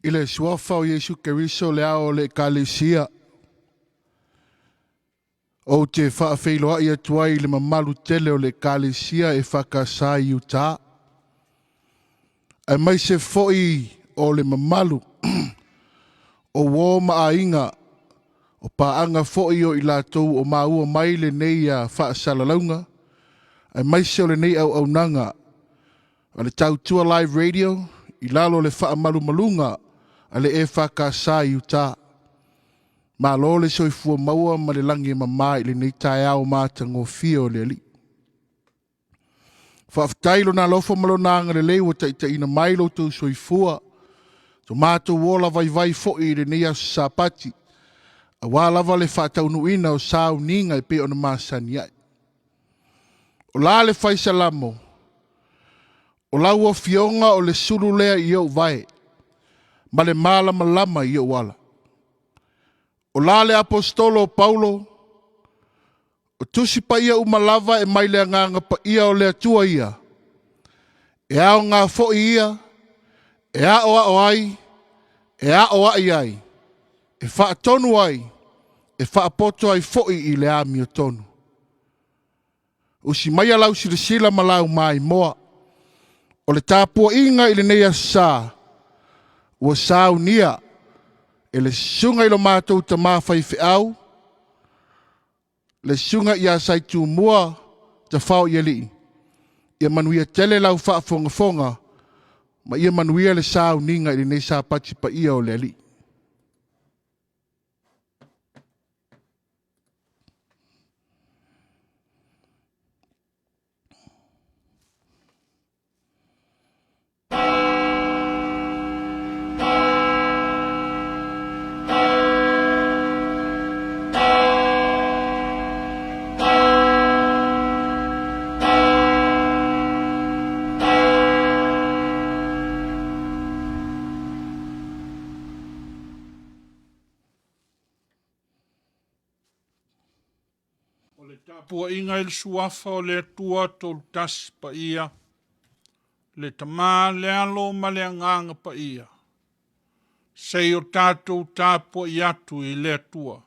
I le suafa o Iesu Keriso le ao o le Ekalesia, ou te faafeiloai atu ai i le mamalu tele o le Ekalesia EFKS i Utah, aemaise foi o le mamalu o uo ma aiga o paaga foi o i latou o maua mai lenei faasalalauga, aemaise o lenei auaunaga a le Tautua Live Radio i lalo o le faamalumaluga a le EFKS i Utah. Malo le soifua maua ma le lagi e mama i lenei taeao matagofie o le Alii. Faafetai lona alofa ma lona agalelei ua taitaiina mai lo outou soifua, so matou ola vaivai foi i lenei aso Sapati, aua lava le faataunuuina o sauniga e pei ona masani ai. O la le fai Salamo, o lau afioga o le sulu lea i ou vae, ma le malamalama i ou ala. O la le Aposetolo o Paulo, o tusi paia uma lava e mai le agaga paia o le Atua ia, e aoga foi ia, e aoao ai, e aoai ai, e faatonu ai, e faapoto ai foi i le amiotonu. Usi maia lau silasila ma lau maimoa, o le tapuaiga i lenei aso sa, ua saunia e le susuga i lo matou tama faifeau, le susuga ia Saitumua Tafao Ialii, ia manuia tele lau faafogafoga ma ia manuia le sauniga i lenei Sapati paia o le Alii. O le tapuaiga i le suafa o le Atua Tolutasi Paia, le Tama, le Alo ma le Agaga Paia, se i o tatou tapuai atu i le Atua.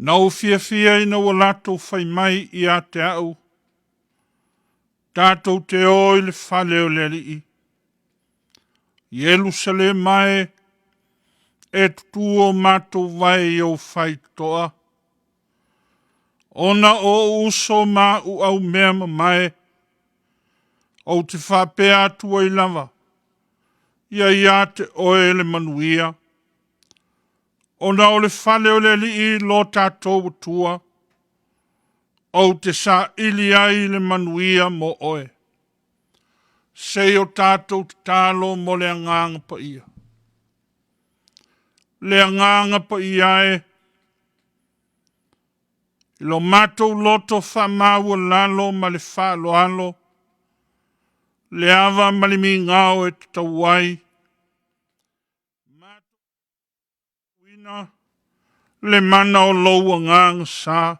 Na ou fiafia ina ua latou fai mai ia te au, Tatou te o i le fale o le Alii. Ierusalema e, e tutū o matou vae i ou faitotoa, ona o ou uso ma au aumea mamae, ou te faapea atu ai lava, ia ia te oe le manuia. Ona o le fale o le Alii lo tatou Atua, ou te saili ai le manuia mo oe. Se i o tatou tatalo mo le Agaga Paia. Le Agaga Paia e, i lo matou loto faamaualalo ma le faaaloalo, le ava ma le migao e tatau ai, le mana o lou agaga sa.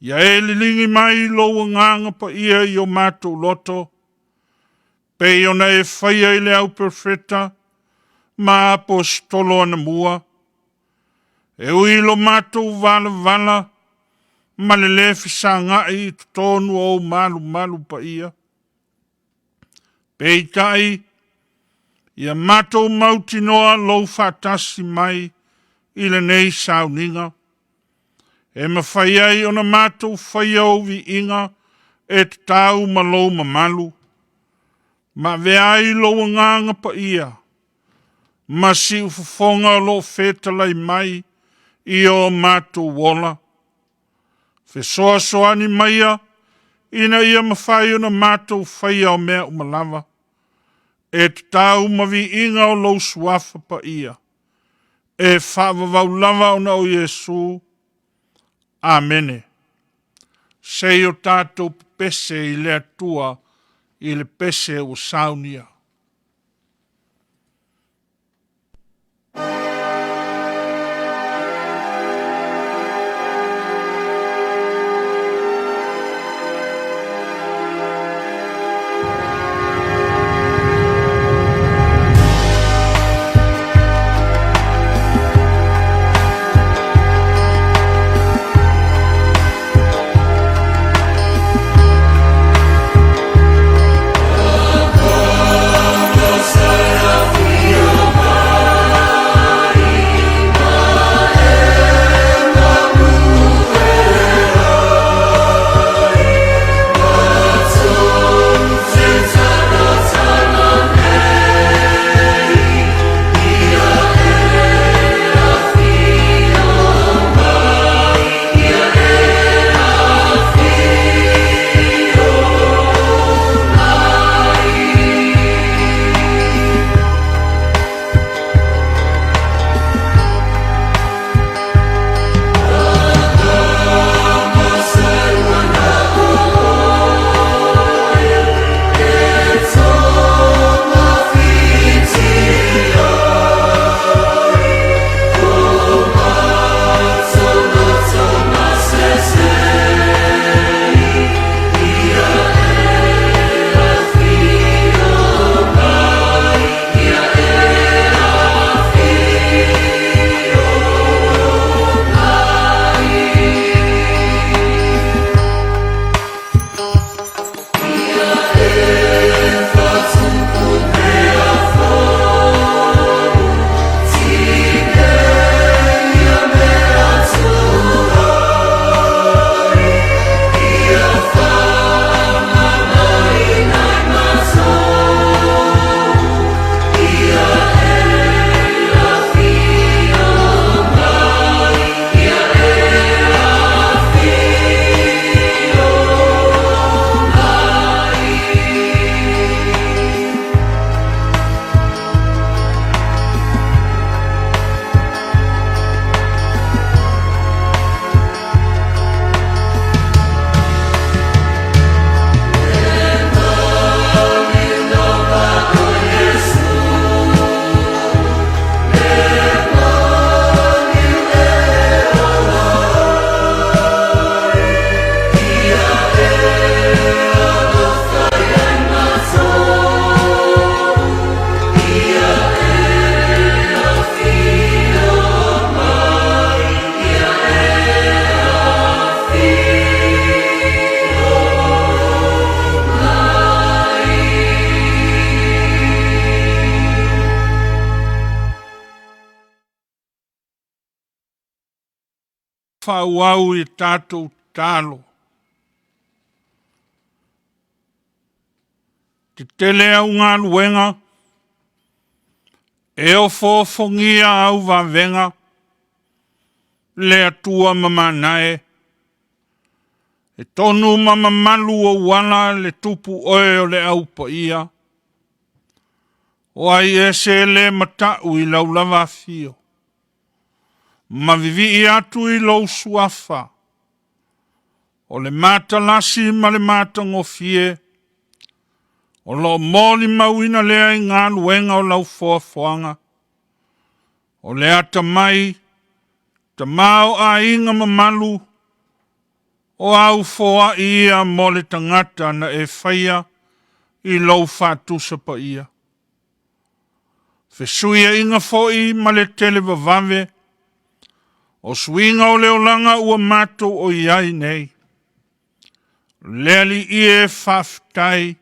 Ia e liligi mai lou agaga paia i o matou loto, pei ona e faia i le au perofeta ma aposetolo anamua, e ui lo matou valavala ma le lē fesagai i totonu o ou malumalu paia. Peitai, ia matou mautinoa lou faatasi mai i lenei sauniga, e mafai ai ona matou faia ou viiga e tatau ma lou mamalu, ma avea ai lou agaga paia ma siufofoga o lo o fetalai mai i o matou ola. Fesoasoani maia ina ia mafai ona matou faia o mea uma lava, e tatau ma viiga o lou suafa paia, e faavavau lava ona o Iesu. Amene. Se i o tatou pepese i le Atua i le pese ua saunia. Faaauau i tatou tatalo. Tetele au galuega. E ofoofogia au vavega, le Atua mamana e, e tonu ma mamalu ou ala le tupu oe o le au paia, o ai ese le matau i lau lava afio, ma vivii atu i lou suafa, o le matalasi ma le matagofie, o loo molimauina lea i galuega o lau foafoaga, o le atamai, tama o aiga mamalu, o au foai ia mo le tagata na e faia i lou faatusa paia. Fesuiaiga foi ma le tele vavave, o suiga o le olaga ua matou o i ai nei. Le Alii e faafetai,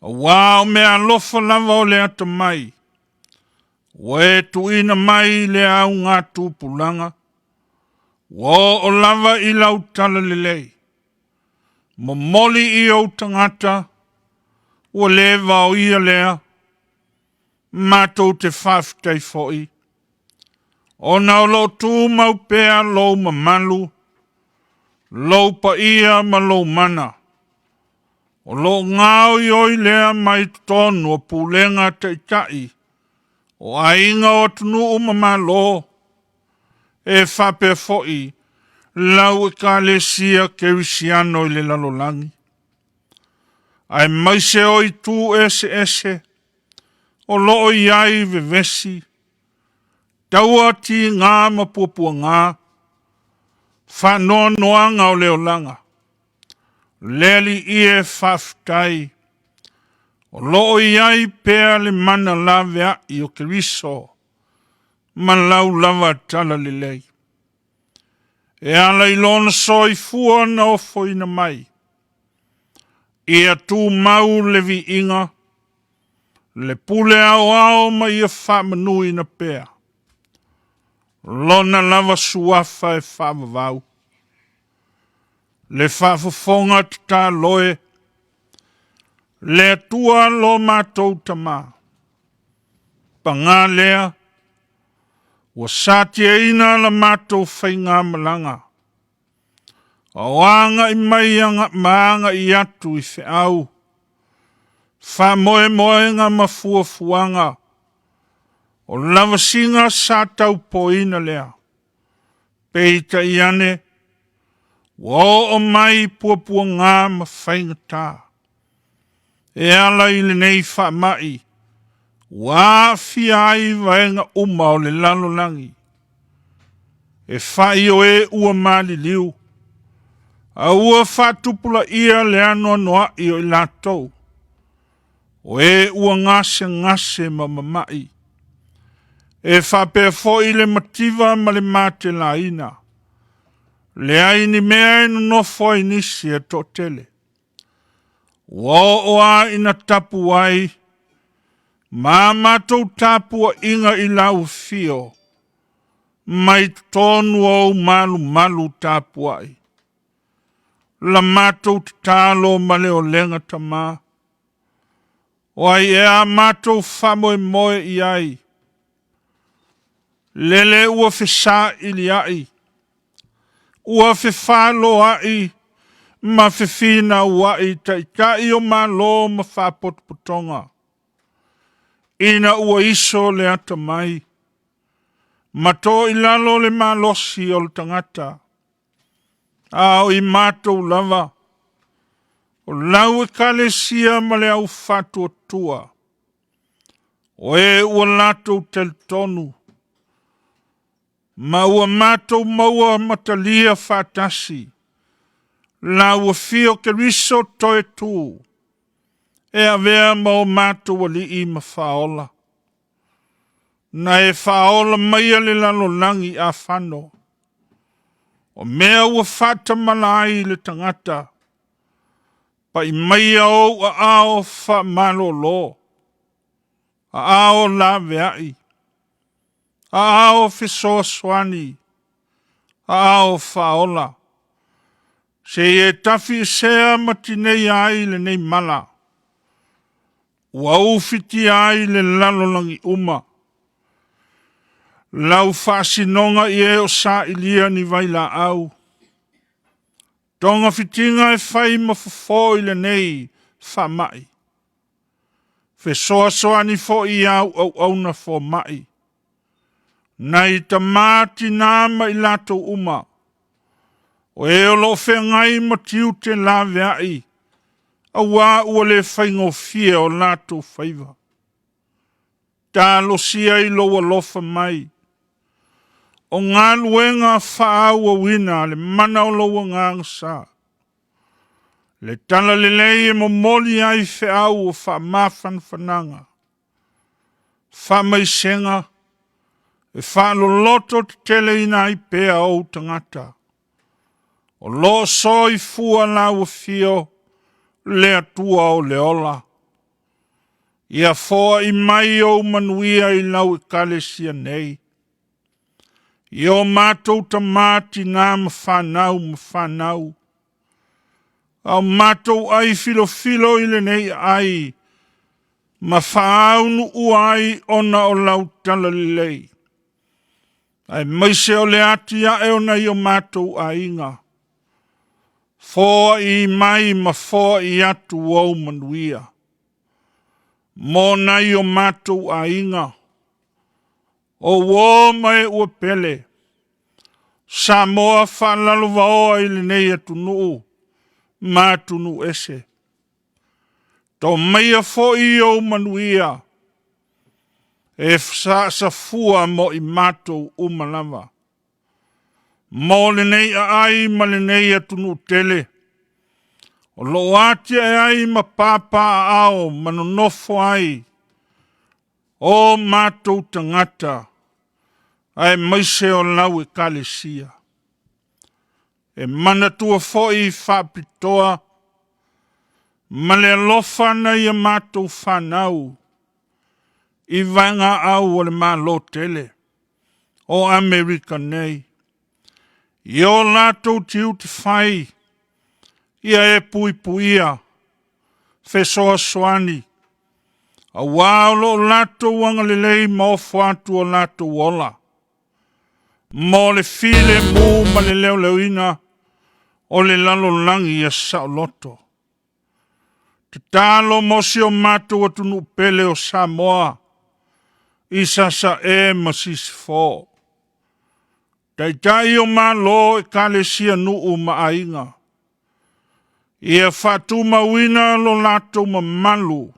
auā o mea alofa lava o le atamai, ua e tuuina mai i le augatupulaga, ua oo lava i lau talalelei, momoli i ou tagata, ua le vaoia lea, matou te faafetai foi, ona o loo tumau pea lou mamalu, lou paia ma lou mana, o loo gaoioi lea mai totonu o pulega taitai o aiga o atunuu ma Malo, e faapea foi lau Ekalesia Kerisiano i le lalolagi, aemaise o itu eseese o loo i ai vevesi, taua tiga ma puapuaga, faanoanoaga o le olaga. Le Alii e faafetai, o loo i ai pea le mana laveai o Keriso ma lau lava talalelei, e ala i lona soifua na ofoina mai, ia tumau le viiga, le pule aoao ma ia faamanuina pea lona lava suafa e faavavau. Le faafofoga tatalo e, le Atua lo matou Tama, pagā lea, ua satiaina la matou faigamalaga, a o agai mai ma agai atu i feau, faamoemoega ma fuafuaga, o lavasiga sa taupoina lea. Peitai ane, ua oo mai puapuaga ma faigata, e ala i lenei faamai, ua aafia ai vaega uma o le lalolagi, e fai o e ua maliliu, a ua faatupulaia le anoanoai o i latou, o e ua gasegase ma mamai, e faapea foi le mativa ma le matelaina, leai ni mea e nonofo ai nisi e toatele. Ua oo lava ina tapu ai ma a matou tapuaiga i lau afio mai totonu o ou malumalu tapuai. La matou tatalo ma le olega Tama, o ai ea a matou faamoemoe i ai, lele ua fesailiai, ua fefaloai ma fefinauai taitai o Malo ma faapotopotoga, ina ua iso le atamai ma to i lalo le malosi o le tagata, a o i matou lava, o lau Ekalesia ma le au faatuatua, o e ua latou talitonu, ma ua matou maua ma talia faatasi lau afio Keriso toe tu, e avea ma o matou alii ma faaola. Na e faaola maia le lalolagi afano, o mea ua faatamala ai le tagata, pai maia ou aao faamalolo, aao laveai, aao fesoasoani, aao faaola, seia e tafiesea ma tineia ai lenei mala, ua ufitia ai le lalolagi uma. Lau faasinoga i e o sailia ni vailaau, togafitiga e fai ma fofo i lenei faamai. Fesoasoani foi i au auauna fomai, nai tamā tinā ma i latou uma, o e o lo o feagai ma tiute laveai, auā ua le faigofie o latou faiva. Talosia i lou alofa mai, o galuega faaauauina a le mana o lou agaga sa. Le talalelei e momoli ai feau o faamafanafanaga, faamaisega, e faaloloto teteleina ai pea ou tagata. O lo o soifua lau afio le Atua o le ola. Ia foai mai ou manuia i lau ekalesia nei. I o matou tamā, tinā ma fanau ma fanau, a o matou ai filofilo i lenei ai ma faaunuua ai ona o lau talalelei, aemaise o le atiae o nai o matou aiga. Foai mai ma foai atu ou manuia mo nai o matou aiga, o uō ma e ua pele, Samoa faalalovaoa i lenei atunuu ma atunuu ese. To maia foi ou manuia e saasafua mo i matou uma lava, mo lenei aai ma lenei atunuu tele, o lo o atiae ai ma papaaao ma nonofo ai o matou tagata, aemaise o lau ekalesia. E manatua foi faapitoa ma le alofa nai a matou fanau i vaegaau o le Malo tele o Amerika nei, i o latou tiute fai, ia e puipuia, fesoasoani, auā o lo o latou agalelei ma ofo atu o latou ola, mo le filemu ma le leoleoina o le lalolagi ia saoloto. Tatalo mo si o matou atunuu pele o Samoa i Sasae ma Sisifo. Taitai o Malo, Ekalesia, nuu ma aiga, ia faatumauina lo latou mamalu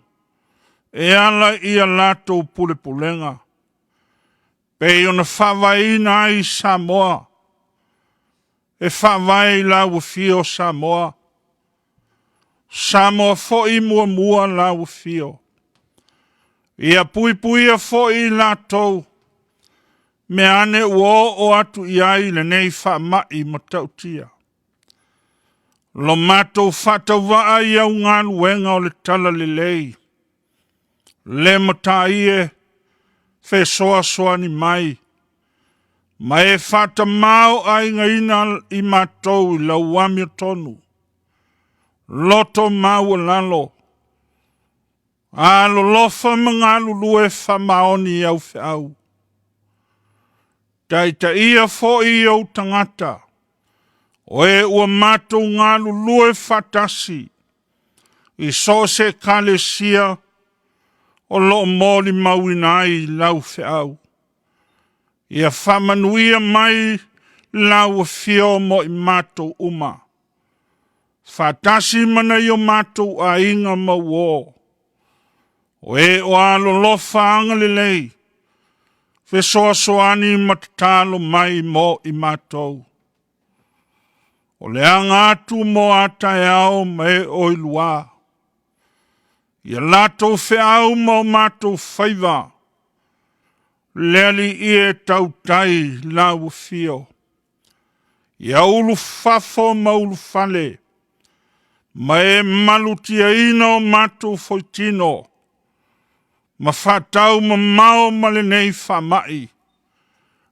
e ala i a latou pulepulega, pei ona faavaeina ai Samoa, e faavae i lau afio Samoa, Samoa foi muamua lau afio. Ia puipuia foi i latou, mea ane ua oo atu i ai lenei faamai matautia. Lo matou faatauvaa i au galuega o le talalelei, le matai e fesoasoani mai, ma e faatamao aigaina i matou i lau amiotonu, loto maualalo, alolofa ma galulue faamaoni i au feau. Taitaia foi ou tagata, o e ua matou galulue faatasi i so o se ekalesia o lo o molimauina ai lau feau. Ia faamanuia mai lau afio mo i matou uma, faatasi ma nai o matou aiga ma uō, o e o alolofa agalelei, fesoasoani ma tatalo mai mo i matou. O le aga atu mo a taeao ma e o i luā, ia latou feau ma o matou faiva, le Alii e tautai lau afio. Ia ulufafo ma ulufale, ma e malutiaina o matou foitino, ma faatau mamao ma lenei faamai,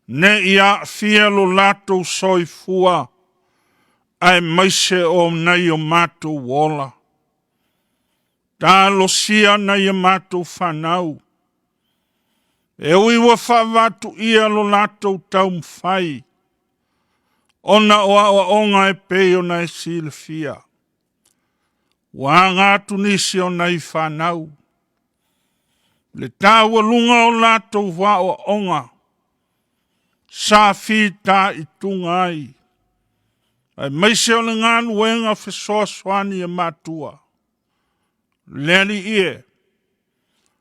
ne i aafia lo latou soifua, aemaise o nai o matou ola. Talosia nai a matou fanau. E ui ua faavaatuia lo latou taumafai ona o aoaoga e pei ona e silafia, ua aga atu nisi o nai fanau le taualuga o latou aoaoga sa fitaituga ai, aemaise o le galuega fesoasoani a matua. Le Alii e,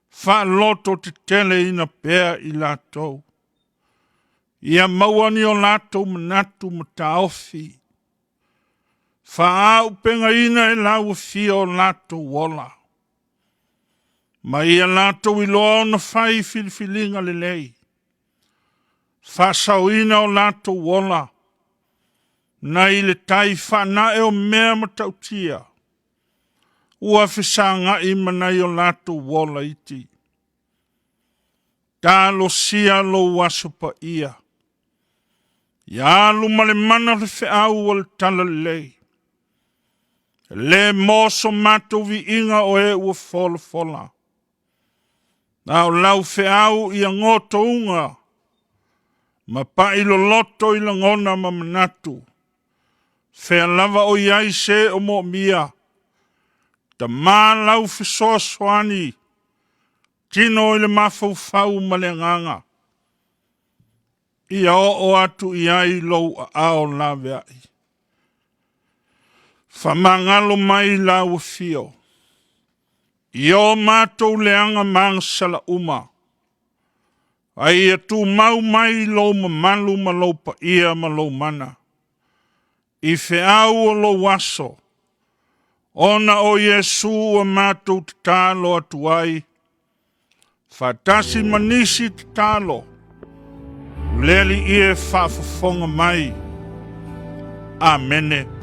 faalototeteleina pea i latou, ia maua ni o latou manatu ma taofi, faaauupegaina e lau afio o latou ola, ma ia latou iloa ona fai filifiliga lelei, faasaoina o latou ola nai le tai faanae o mea matautia ua fesagai ma nai o latou ola iti. Talosia lou aso paia, ia alu ma le mana o le feau o le talalelei, e le mo so matou viiga o e ua folafola, a o lau feau ia gotouga ma pai loloto i lagona ma manatu, fea lava o i ai se o moomia, tama lau fesoasoani, tino i le mafaufau ma le agaga, ia oo atu i ai lou aao laveai. Faamagalo mai lau afio i o matou leaga ma agasala uma, a ia tumau mai lou mamalu ma lou paia ma lou mana i feau o lou aso, ona o Iesu ua matou tatalo atu ai, faatasi ma nisi tatalo, le Alii e faafofoga mai. Amene.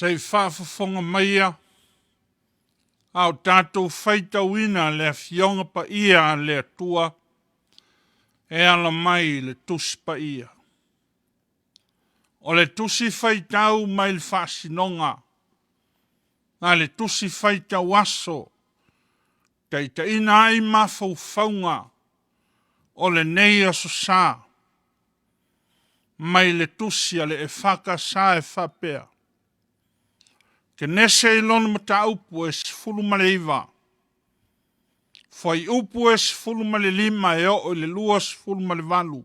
Se i faafofoga maia a o tatou faitauina le Afioga Paia a le Atua e ala mai i le Tusi Paia. O le Tusi Faitau mai le Faasinoga a le Tusi Faitau Aso, taitaiina ai mafaufauga o lenei Aso Sa, mai le tusi a le EFKS e faapea, Kenese i lona mataupu e 19, fuaiupu e 15 e oo i le 28,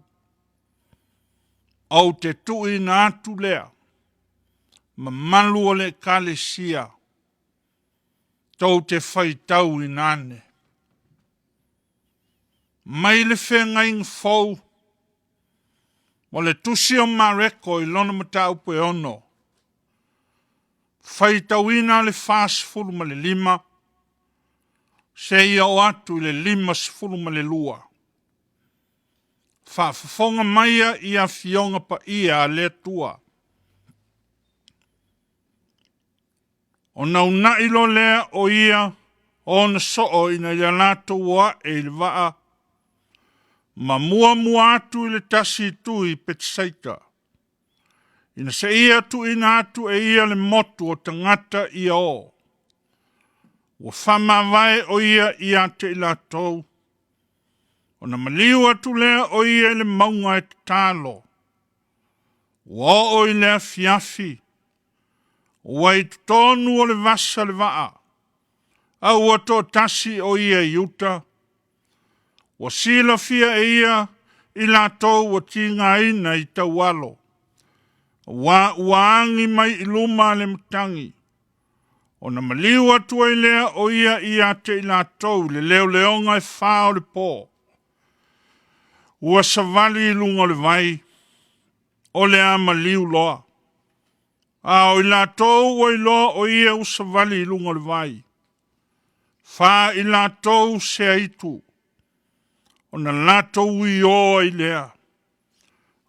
ou te tuuina atu lea mamalu o le Ekalesia tou te faitauina ane. Mai le feagaiga fou o le tusi o Mareko i lona mataupu e 6, faitauina le 45 seia oo atu i le 52. Faafofoga maia i afioga paia a le Atua. Ona uunai loa lea o ia o ona soo ina ia latou o ae i le vaa ma muamua atu i le tasi itu i Petesaita, ina seia tuuina atu e ia le motu o tagata ia o. Ua faamavae o ia ia te i latou, ona maliu atu lea o ia i le mauga e tatalo. Ua oo i le afiafi, ua i totonu o le vasa le vaa, a ua toatasi o ia i uta. Ua silafia e ia i latou ua tigaina i taualo. Auā ua agi mai i luma le matagi, ona maliu atu ai lea o ia ia te i latou i le leoleoga e fa o le po. Ua savali i luga o le vai, o le a maliu loa. A o i latou ua iloa o ia ua savali i luga o le vai, fa i latou se aitu, ona latou uio ai lea,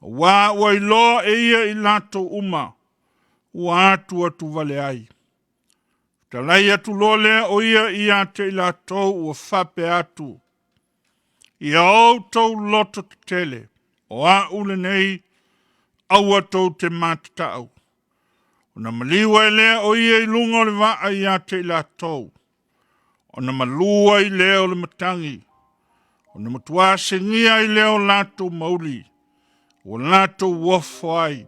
auā ua iloa e ia i latou uma ua atu atu vale ai. Fetalai atu loa lea o ia ia te i latou ua faapea atu, “Ia outou loto tetele, o a'u lenei, aua tou te matata'u.” Ona maliu ai lea o ia i luga o le vaa ia te i latou, ona malu ai lea o le matagi, ona matua segia ai lea o latou mauli, ua latou ofo ai,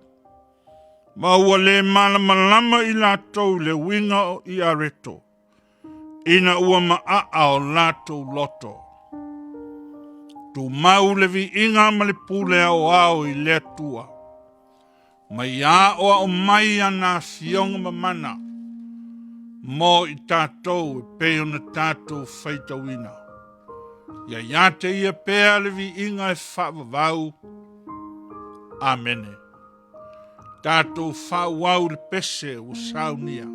ma ua le malamalama i latou i le uiga o iareto, ina ua maaa o latou loto. Tumau le viiga ma le pule aoao i le Atua, mai aoao mai ana afioga mamana mo i tatou e pei ona tatou faitauina. Ia ia te ia pea le viiga e faavavau. Amene. Tatou faaauau le pese ua saunia.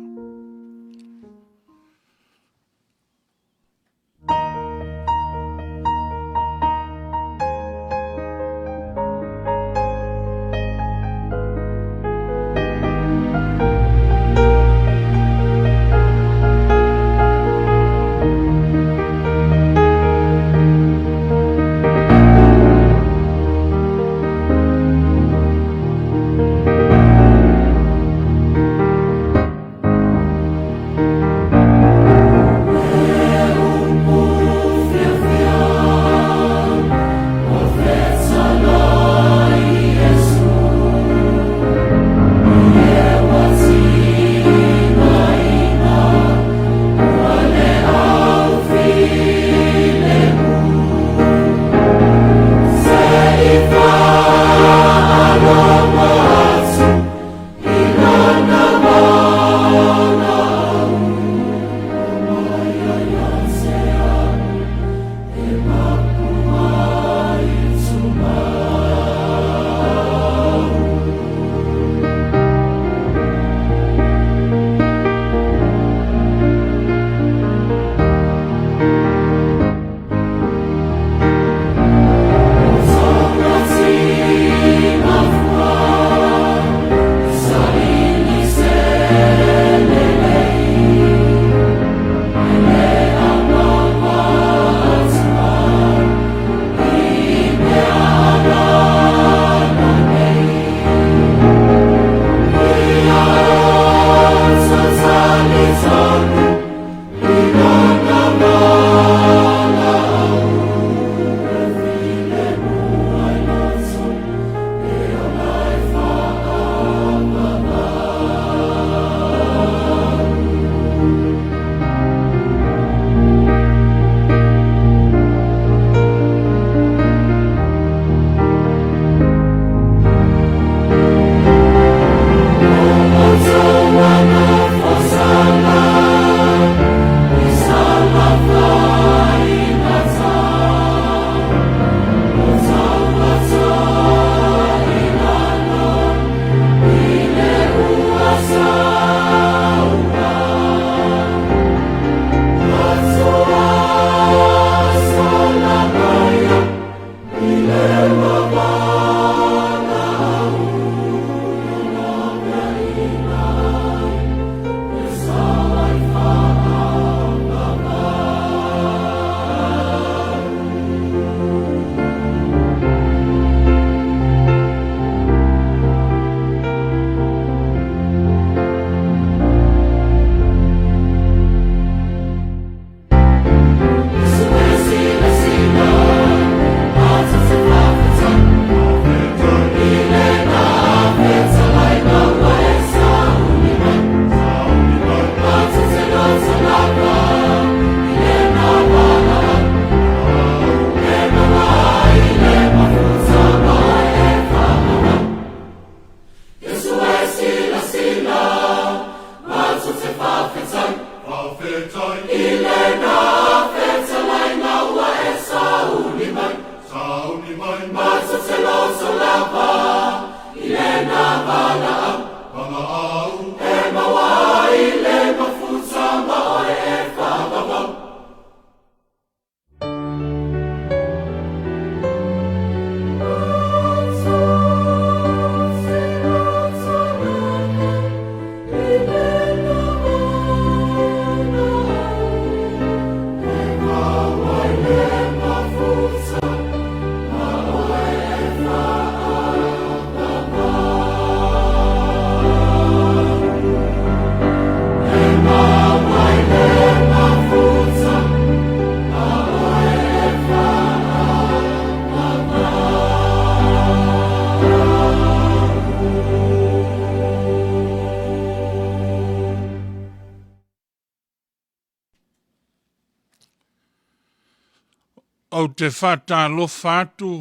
Ou te faatalofa atu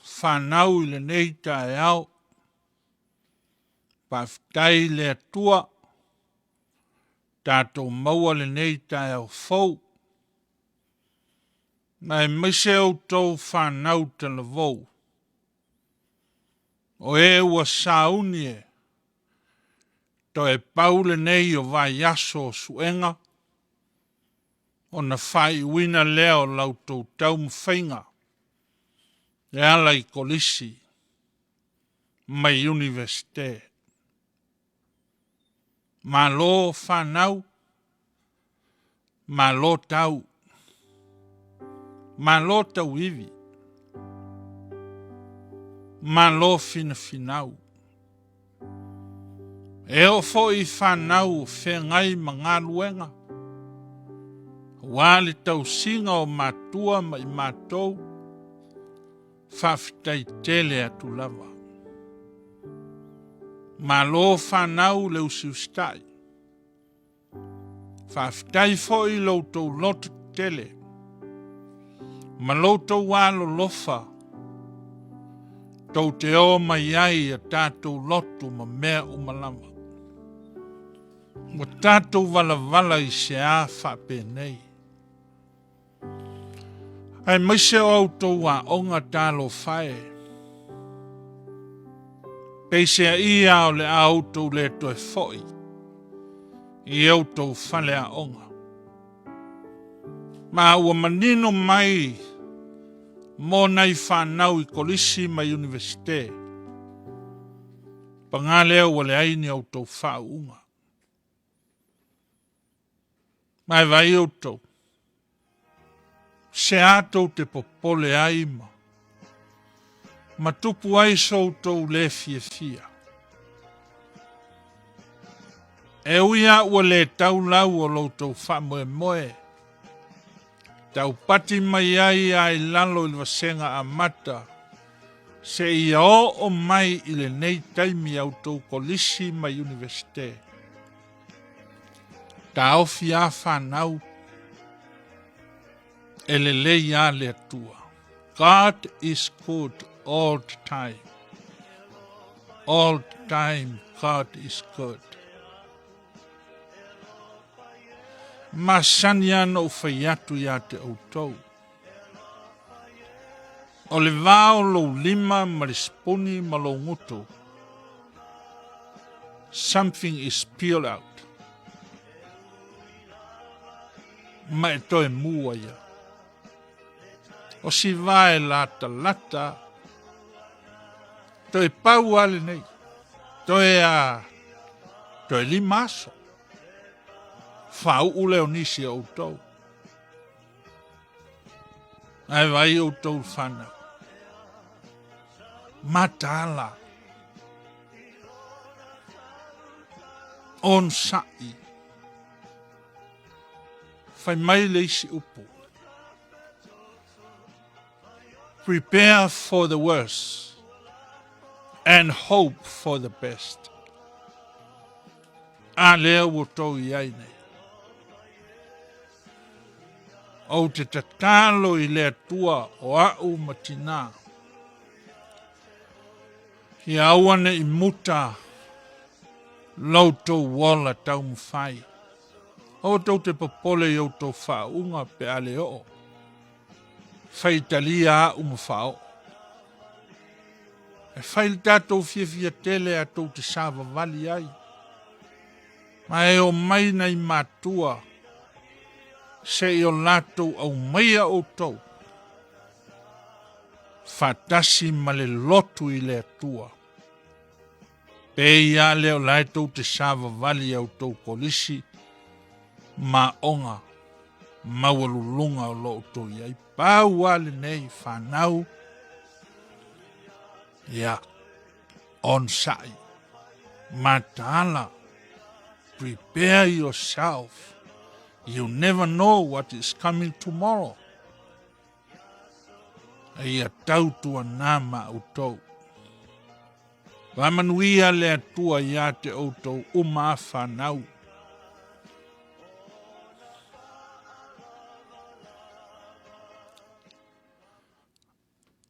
fanau i lenei taeao. Faafetai i le Atua tatou maua lenei taeao fou. Ma aemaise outou fanau talavou, o e ua sauni e toe pau lenei o vaiaso o suega, ona faaiuina lea o la outou taumafaiga e ala i kolisi ma Iunivesite. Malo fanau, malo tau, malo tauivi, malo finafinau. E oo foi i fanau o feagai ma galuega, aua le tausiga o matua ma i matou, faafetai tele atu lava. Malo fanau le usiusitai. Faafetai foi i lo outou loto tetele ma lo outou alolofa tou te o mai ai i a tatou lotu ma mea uma lava. Ua tatou valavala i se a faapenei. Aemaise o a outou aoga talofa e. Peiseai a o le a outou le toe foi i outou faleaoga. Ma ua manino mai mo nai fanau i kolisi ma Iunivesite, paga lea ua leai ni outou faauuga. Ma e vaai outou, se a tou te popole ai ma ma tupu ai so outou le fiafia. E ui a ua le tau lau o lo outou faamoemoe, taupati mai ai a i lalo i le vasega amata, seia oo mai i lenei taimi a outou kolisi ma Iunivesite. Taofi a fanau, e lelei a le Atua. God is good all the time. All the time God is good. Masani lava ona ou fai atu ia te outou. O le va o lou lima ma le sipuni ma lou gutu, something is peeled out. Ma e toe mu ai a. O si va e latalata, toe pau a lenei, toe a, toe 5 aso. Faauu lea o nisi o outou. Ae vaai outou le fanau. Mataala. Onosai. Fai mai le isi upu. Prepare for the worst and hope for the best. A lea ua outou i ai nei. Ou te tatalo i le Atua o a'u ma tinā, ia aua ne i muta lo outou ola taumafai. Aua tou te popole i outou faauuga pe a le oo. Faitalia a'u ma faaoo. E fai le tatou fiafia tele a tou te savavali ai. Ma e omai nai matua se i o latou aumaia outou faatasi ma le lotu i le Atua. Pei a lea o la e tou te savavali i a outou kolisi ma aoga maualuluga o lo o outou i ai. Pau a lenei fanau, ia, onosai, mataala, prepare yourself. You never know what is coming tomorrow. Ia tautuana ma outou. Faamanuia le Atua ia te outou uma a fanau.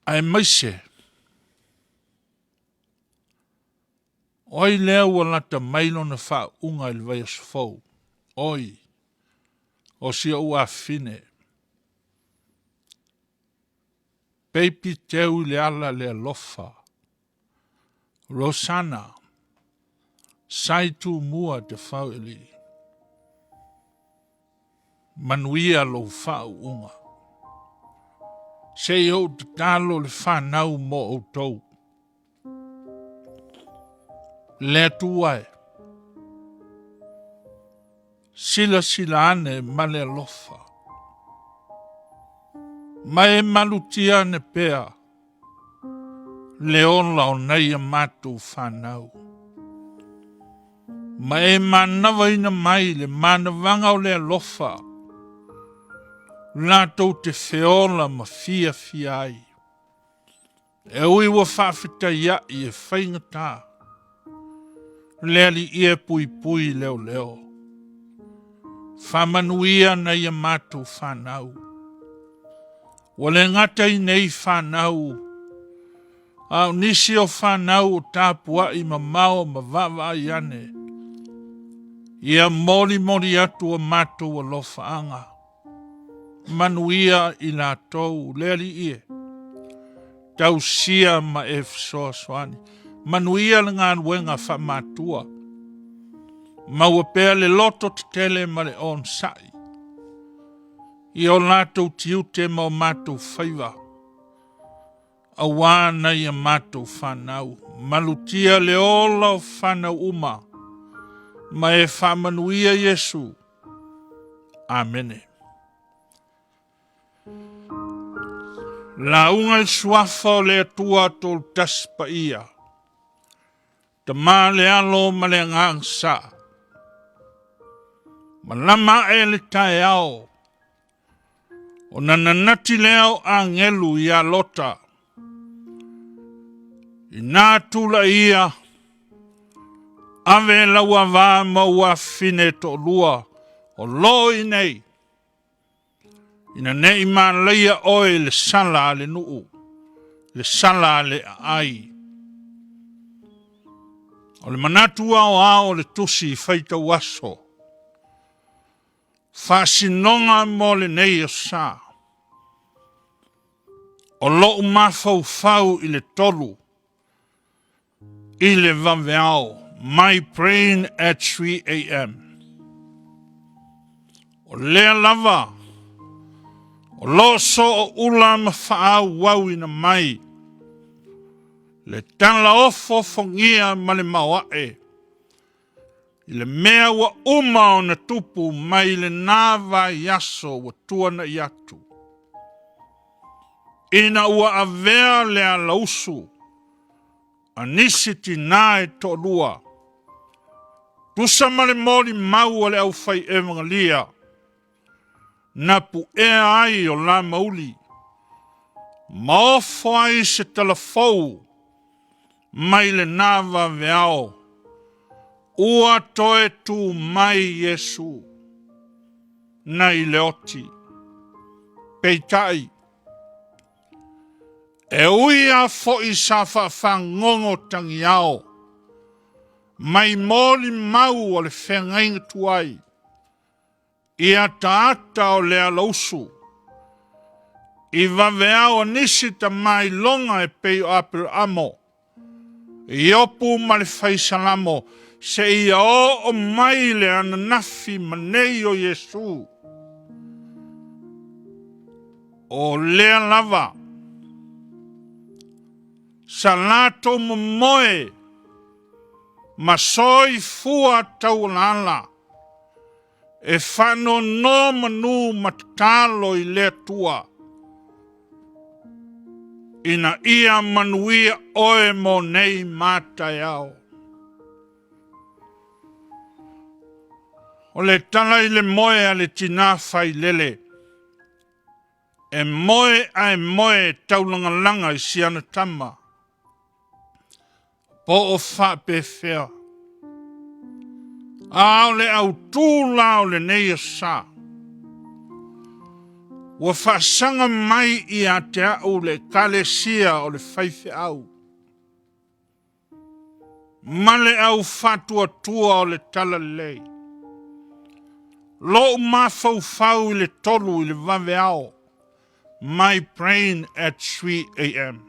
Aemaise, o ai lea ua lata mai lona faauuga i le vaiaso fou? Oi, o si ou afafine. Peipi teu i le ala le alofa. Rosana, Sai Tumua te Fauili. Manuia lou faauuga. Se i ou tatalo le fanau mo outou. Le Atua e, silasila ane ma le alofa, ma e malutia ane pea le ola o nai a matou fanau. Ma e manavaina mai le manavaga o le alofa, latou te feola ma fiafia ai. E ui ua faafetaiaʻi e faigata le Alii e puipui leoleo. Faamanuia nai a matou fanau. Ua le gata i nei fanau, a o nisi o fanau o tapuaʻi mamao ma vaavaai ane, ia molimoli atu a matou alofaaga. Manuia i latou, le Alii e, tausia ma e fesoasoani. Manuia le galuega faamatua. Maua pea le loto tetele ma le onosai i o latou tiute ma o matou faiva, auā nai a matou fanau. Malutia le ola o fanau uma, ma e faamanuia Iesu. Amene. Lauga i le Suafa o le Atua Tolutasi Paia, Tama le Alo ma le Agaga Sa. Malama ae le taeao, ona nanati lea o agelu ia Lota. Ina tula'i ia, ave lau ava ma ou afafine e toalua o lo i nei, ina ne i malaia oe i le sala a le nuu, le sala a le aai. O le manatu aoao o le tusi faitau aso, faasinoga mo lenei aso. O lou mafaufau i le 3 i le vaveao, my brain at 3 a.m. O lea lava o lo o sooula ma faaauauina mai le tala ofoofogia ma le maoae i le mea ua uma ona tupu mai lena vaiaso ua tuana'i atu, ina ua avea le alausu a nisi tinā e toalua, tusa ma le molimau a le aufai evagelia na puea ai o Lamauli ma ofo ai se talafou mai lena vaveao, ua toe tu mai Iesu nai le oti. Peitai, e ui lava foi sa faafagogo tagiao mai molimau o le feagaiga tuai i ataata o le alausu i vaveao a nisi tamailoga e pei o Aperamo, Iopu ma le Faisalamo, seia oo mai le ananafi ma nei o Iesu. O lea lava sa latou momoe ma soifua taualaala e faanonomanu ma tatalo i le Atua ina ia manuia oe mo nei ma taeao. O le tala i le moe a le tinā failele, e moe ae moe taulagalaga i siana tama, po o faapefea. A o le autū la o lenei asa, Ua faasaga mai ia te au le Ekalesia o le faifeau ma le au faatuatua o le talalelei. Lou mafaufau i le 3 i le vaveao, my brain at 3 a.m.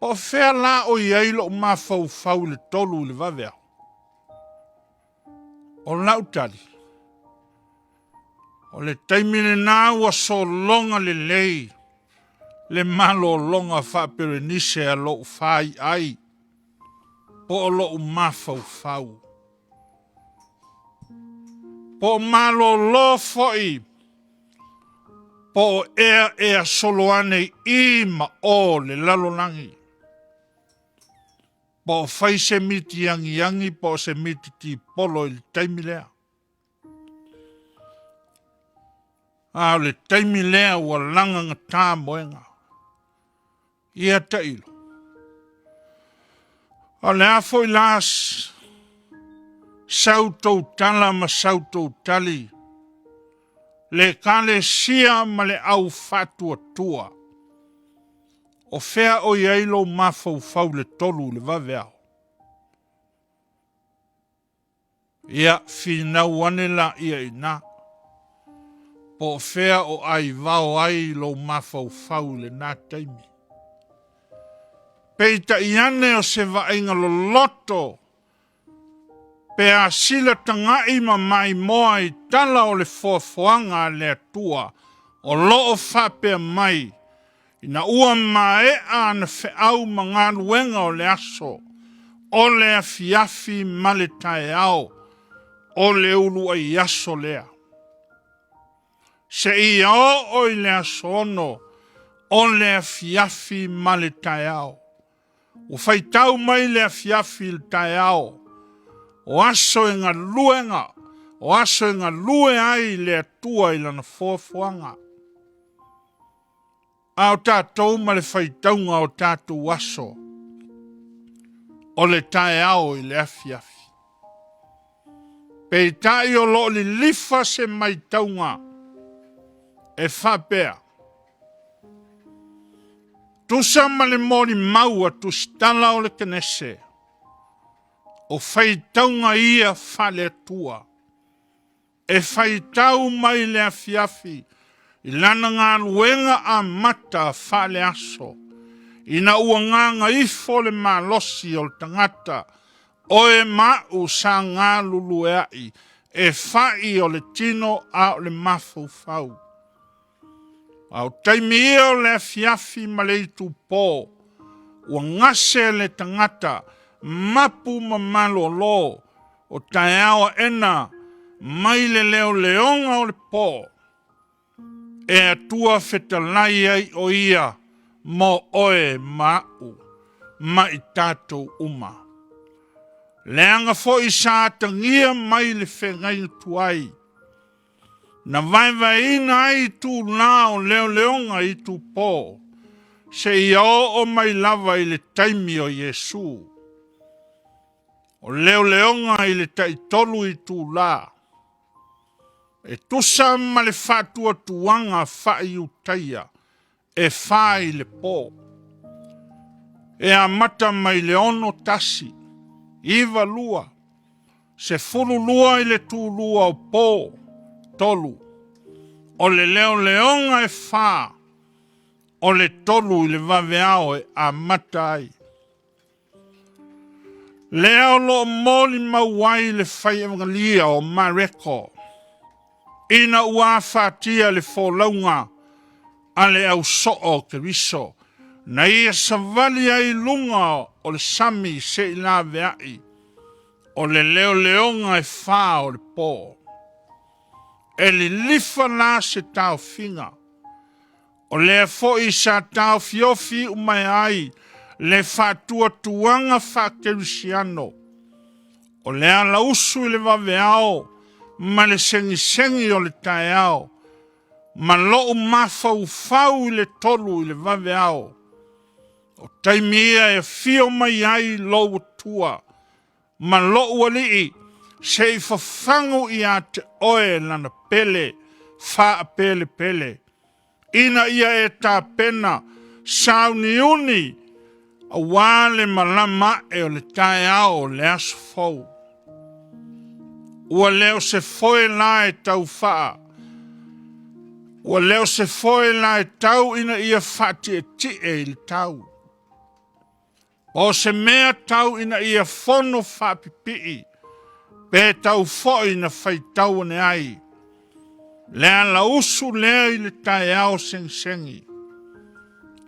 Po o fea la o i ai lou mafaufau i le 3 i le vaveao? O lau tali, o le taimi lena ua sologa lelei le malologa faaperenise a lou faiai po o lou mafaufau. Po o malolo foi po o ea ea solo ane i i ma o le lalolagi. Po o fai se miti agiagi po o se miti tipolo i le taimi lea. A o le taimi lea ua lagagata moega. Ia tailo. O le a foi la sau tou tala ma sau tou tali, le Ekalesia ma le au faatuatua, o fea o i ai lou mafaufau i le 3 i le vaveao? Ia finau ane laia i ina, po o fea o aivao ai lou mafaufau i lena taimi. Peitai ane o se vaaiga loloto pe a sila tagai ma maimoa i tala o le foafoaga a le Atua o lo o faapea mai, ina ua maea ana feau ma galuega o le aso, o le afiafi ma le taeao, o le uluai aso lea. Seia oo i le aso 6, o le afiafi ma le taeao. Ua faitau mai le afiafi i le taeao, o aso e galuega, o aso e galue ai le Atua i lana foafoaga. A o tatou ma le faitauga o tatou aso, o le taeao i le afiafi. Peitai o lo o lilifa se maitauga e faapea, tusa ma le molimau a tusitala o le Kenese, o faitauga ia faale-Atua, e faitau mai le afiafi i lana galuega amata faale-aso, ina ua gagaifo le malosi o le tagata, oe ma au sa galulueai, e fai o le tino a o le mafaufau. A o taimi ia o le afiafi ma le itupo, ua gase le tagata, mapu ma malolo, o taeao aena mai le leoleoga o le po, e Atua fetalai ai o ia mo oe ma au ma i tatou uma. Leaga foi sa atagia mai le feagaiga tuai, na vaevaeina ai itulā o leoleoga i itupo, seia oo mai lava i le taimi o Iesu. O leoleoga i le tai-3 itulā, e tusa ma le faatuatuaga faaiutaia e 4 i le po. E amata mai le 6 1, 9 2, 12 i le tulua o po, 3. O le leoleoga e 4, o le 3 i le vaveao e amata ai. Lea o lo o molimau ai le fai evangelia o Mareko, ina ua afatia le folauga a le ausoo o Keriso, na ia savali ai luga o le sami se i laveai, o le leoleoga e 4 o le po. E lilifa la se taofiga, o lea foi sa taofiofi iu mai ai le faatuatuaga faakerisiano, o le alausu i le vaveao ma le segisegi o le taeao, ma lou mafaufau i le 3 i le vaveao, o taimi ia e afio mai ai lou Atua ma lou alii, se i fafagu ia te oe lana pele faapelepele, ina ia e tapena sauniuni aua le malama ae o le taeao o le aso fou. Ua le o se foe la e tau faa, ua le o se foe la e tau ina ia faatietie i le tau. O se mea tau ina ia fono faapipii pe tau foi ina faitau ane ai le alausu lea i le taeao segisegi,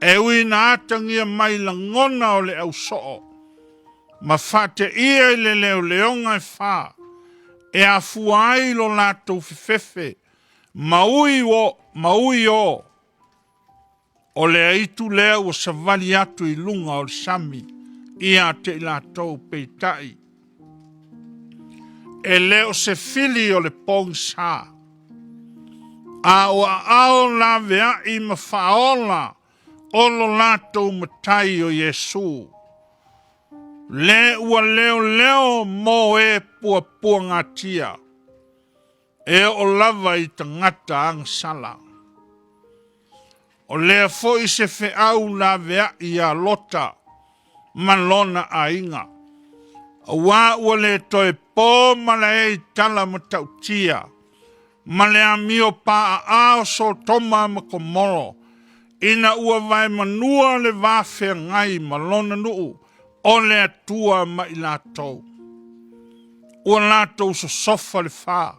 e ui ina atagia mai lagona o le ausoo ma faateia i le leoleoga e fa e afua ai lo latou fefefe ma ui o, ma ui o O le aitu lea ua savali atu i luga o le sami ia te i latou, peitai, e le o se fili o le pogisa, a o aao laveai ma faaola o lo latou Matai o Iesu, le ua leoleo mo e puapuagatia, e oo lava i tagata agasala. O lea foi se feau laveai ia Lota ma lona aiga, aua ua le toe po malae i tala matautia ma le amio paaa o Sotoma ma Komoro, ina ua vaemanua le va feagai ma lona nuu o le Atua ma i latou. Ua latou sosofa le fa,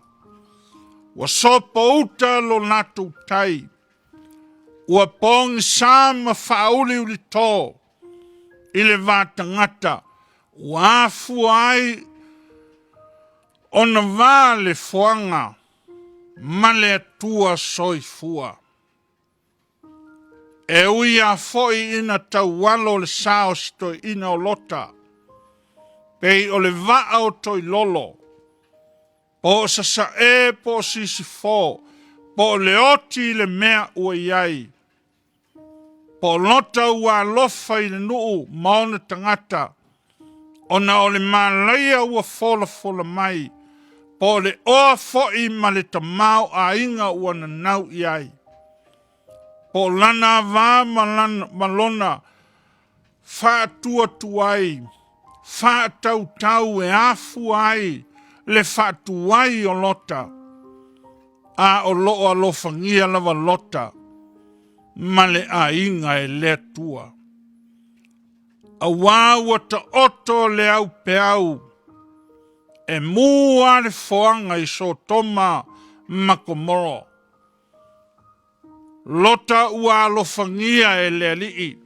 ua sopouta lo latou tai, ua pogisa ma faauliulito i le va tagata, ua afua ai ona va le foaga ma le Atua soifua. E ui lava foi ina taualo le sa o si toeaina o Lota, pei o le vaa o Toilolo, po o Sasae po o Sisifo, po o Leoti i le mea ua i ai, po o Lota ua alofa i le nuu ma ona tagata, ona o le malaia ua folafola mai, po o le oa foi ma le tamaoaiga ua nanau i ai, po o lana ava ma, lana, ma lona faatuatuai, faatautau e afua ai le faatuai o Lota, a o lo o alofagia lava Lota ma le aiga e le Atua. Aua ua taoto le aupeau e mu lava le foaga i Sotoma ma Komoro. Lota ua alofagia e le Alii,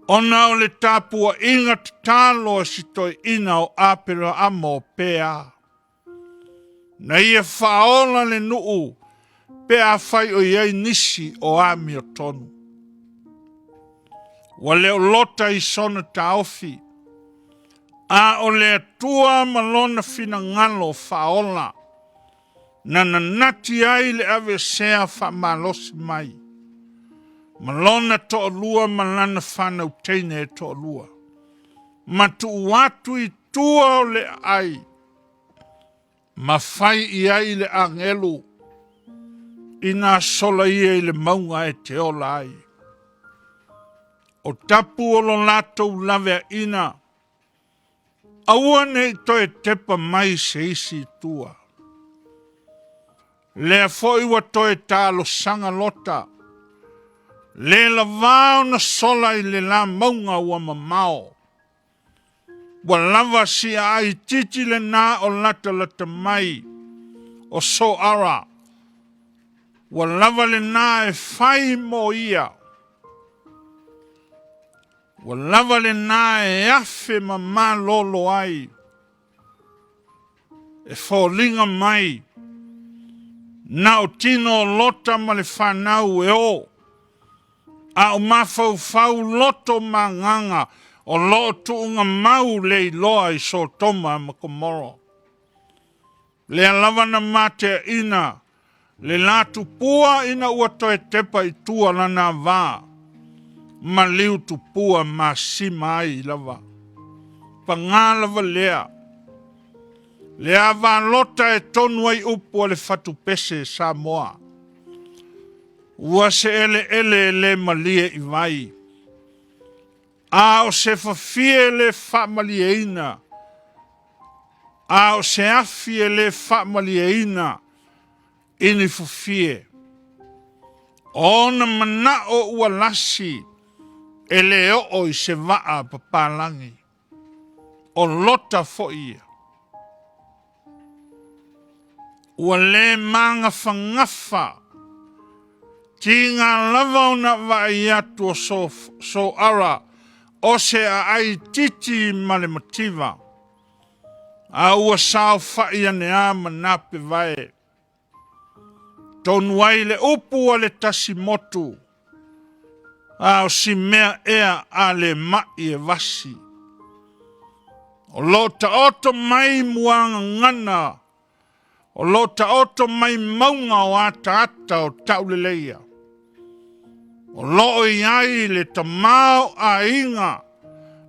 ona o le tapuaiga tatalo a si toeaina o Aperaamo o Pea. Na ia faaola le nuu pe afai o i ai nisi o amiotonu. Ua le o Lota i sona taofi, a o le Atua ma lona finagalo faaola na nanati ai le aveesea faamalosi mai ma lona toalua ma lana fanau teine e toalua, ma tuu atu i tua o le aai, ma fai i ai le agelu ina sola ia i le mauga e te ola ai. O tapu o lo latou laveaina, aua ne i toe tepa mai se isi i tua. Lea foi ua toe talosaga Lota, le lavā ona sola i le la mauga ua mamao. Ua lava si aai itiiti lena o latalata mai o Soara, ua lava lena e fai mo ia. Ua lava lena e afe ma malolo ai, e foliga mai na o tino o Lota ma le fanau e o, a o mafaufau loto ma agaga o lo o tuugamau le iloa i Sotoma ma Komoro. Lea lava na mateaina le la tupua ina ua toe tepa i tua lana ava ma liu tupua masima ai lava. Pagā lava lea. Le ava lota e tonu ai upu a le fatupese Samoa. Ua se eleele e le malie i vai, a o se fafie e le faamalieina, a o se afi e le faamalieina i ni fafie. O ona manao ua lasi e le oo i se vaa papalagi. O Lota foi ia. Ua le magafagafa, tiga lava ona vaai atu o Soara o se aai titi ma le mativa, a ua saofai ane a ma napevae. Tonu ai le upu a le tasi motu, a o si mea ea a le mai e vasi. O lo o taoto mai muagagana, o lo o taoto mai mauga o ataata o tauleleia. O lo o i ai le tamaoaiga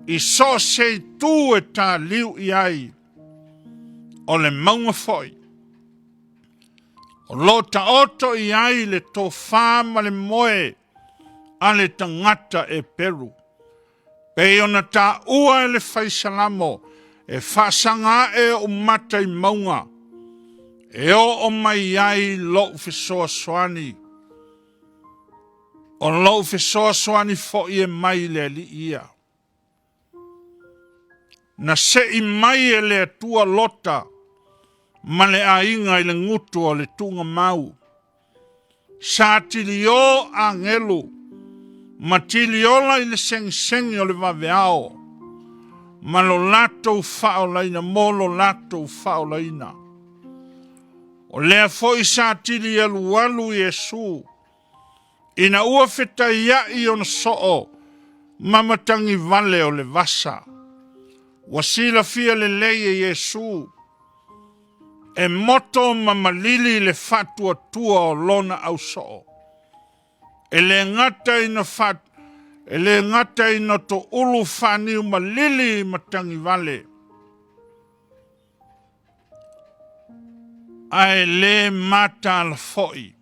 i so o se itu e taliu i ai, o le mauga foi. O lo o taoto i ai le tofa ma le moe a le tagata Eperu. Pei ona taua e le fai Salamo, e faasaga ae ou mata i mauga, e oo mai ai lou fesoasoani. O lou fesoasoani foi e mai i le Alii ia. Na sei mai e le Atua Lota ma le aiga i le gutu o le tuugamau. Sa tilio agelu ma tiliola i le segisegi o le vaveao ma lo latou faaolaina mo lo latou faaolaina. O lea foi sa tili alualu Iesu ina ua fetaiai ona soo ma matagivale o le vasa. Ua silafia lelei e Iesu e moto ma malili le faatuatua o lona ausoo. E le gata ina fa, e le gata ina toulu faaniu malili matagivale, ae le mataala foi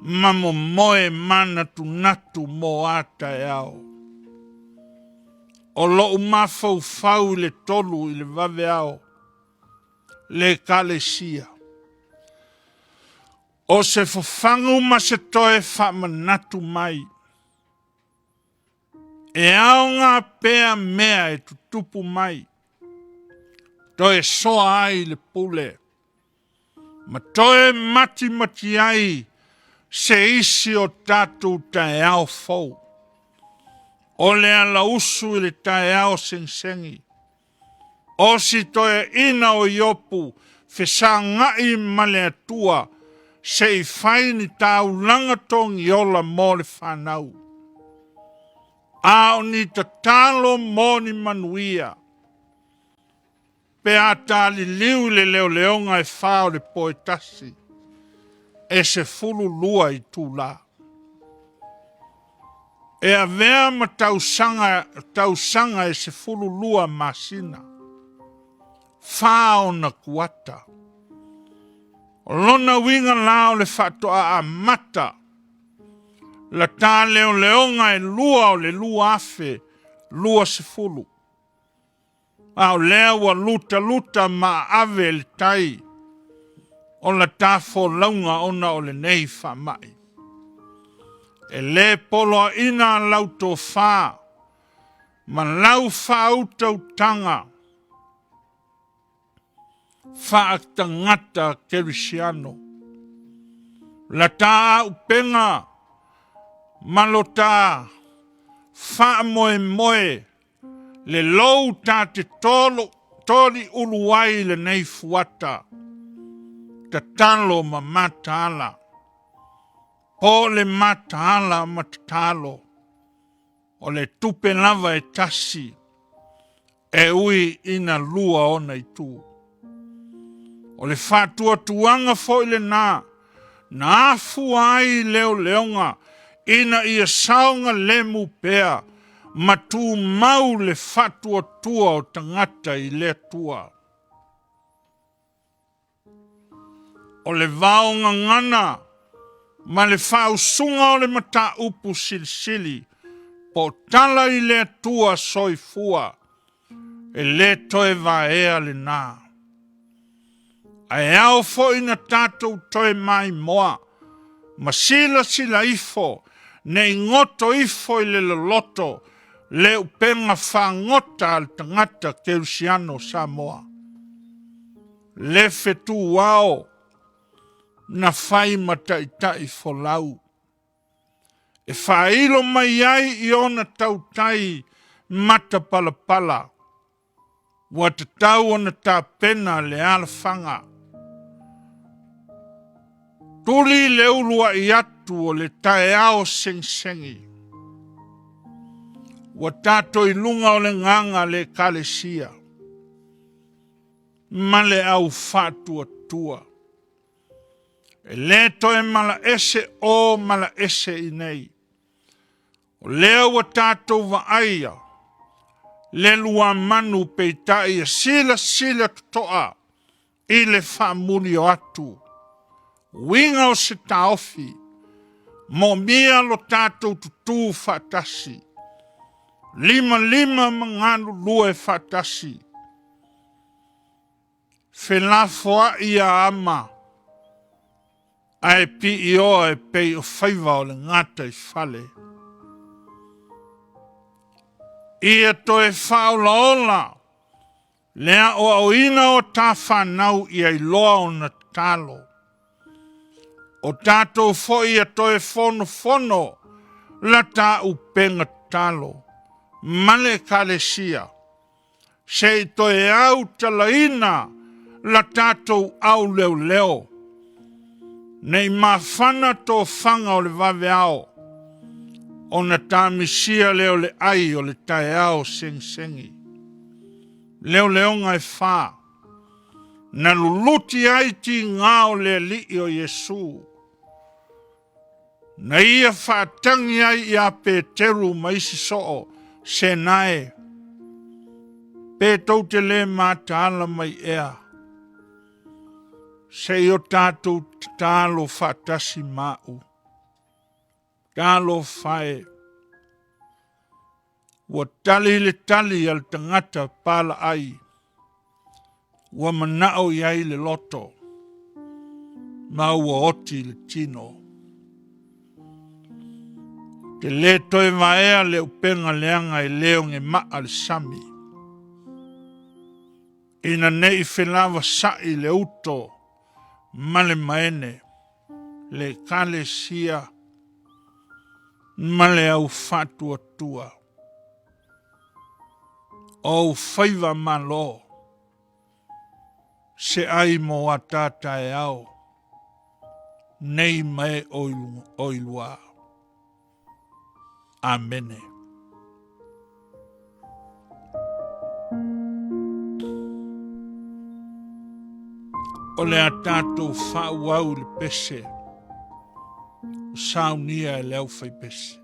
ma momoe manatunatu mo a taeao. O lou mafaufau i le 3 i le vaveao le Ekalesia. O se fafagu ma se toe faamanatu mai. E aoga pea mea e tutupu mai, toe soa ai le pule, ma toe matimati ai se isi o tatou taeao fou. O le alausu i le taeao segisegi, o si toeaina o Iopu fesagai ma le Atua se i fai ni taulaga togiola mo le fanau. A o ni tatalo mo ni manuia, pe a taliliu i le leoleoga e 4 o le po e tasi, e 12 itula. E avea ma tausaga e 12 masina, 4 ona kuata. O lona uiga la o le faatoa amata la ta leoleoga e 2 o le 2020. A o lea ua lutaluta ma ave le tai o la ta folauga ona o lenei faamai. E le poloaina lau tofa ma lau faautautaga faatagata kerisiano. La ta aupenga ma lo ta faamoemoe le lou ta te toli ulu ai lenei fuata, tatalo ma mataala, po le mataala ma tatalo, o le tupe lava e tasi, e ui ina lua ona itu. O le faatuatuaga foi lena, na afua ai leoleoga ina ia saogalemu pea ma tumau le faatuatua o tagata i le Atua. O le vaogagana ma le faausuga o le mataupu silisili po o tala i le Atua soifua, e le toe vaea lena. Ae ao foi na tatou toe maimoa ma silasila ifo ne i goto ifo i le loloto le upega fagota a le tagata kerisiano o Samoa. Le fetuao na fai ma taitai folau, e faailo mai ai i ona tautai matapalapala, ua tatau ona tapena le alafaga. Tuli le uluai atu o le taeao segisegi. Ua tatou i luga o le gaga a le Ekalesia ma le au faatuatua. E le toe malaese o malaese i nei. O lea ua tatou vaaia le luamanu peitai e silasila totoa i le faamuli o atu. Uiga o se taofi, moomia lo tatou tutu faatasi, limalima ma galulue faatasi, felafoai ia ama ae piioa e pei o faiva o le gataifale. Ia toe faaolaola le aoaoina o ta fanau ia iloa ona tatalo. O tatou foi ia toe fonofono la ta upega tatalo ma le Ekalesia, se i toe autalaina la tatou auleoleo, ne i mafana tofaga o le vaveao, ona tamisia lea o le ai o le taeao segisegi. Leoleoga e fa, na luluti ai tiga o le Alii o Iesu, na ia faatagi ai ia Peteru ma isi soo, Senae, pe tou te le mataala mai ea, se i o tatou tatalo faatasi ma au. Talofa e, ua tali le tali a le tagata palaai, ua manao i ai le loto, ma ua oti le tino. Te le toe vaea le upega leaga e le ogemaa le sami, ina ne i felavasa'i le uto ma le maene, le Ekalesia ma le au faatuatua. O ou faiva malo, se ai mo a ta taeao, nei ma e o i lua. Amene. O le a tatou faaauau i le pese o saunia e le aufaipese.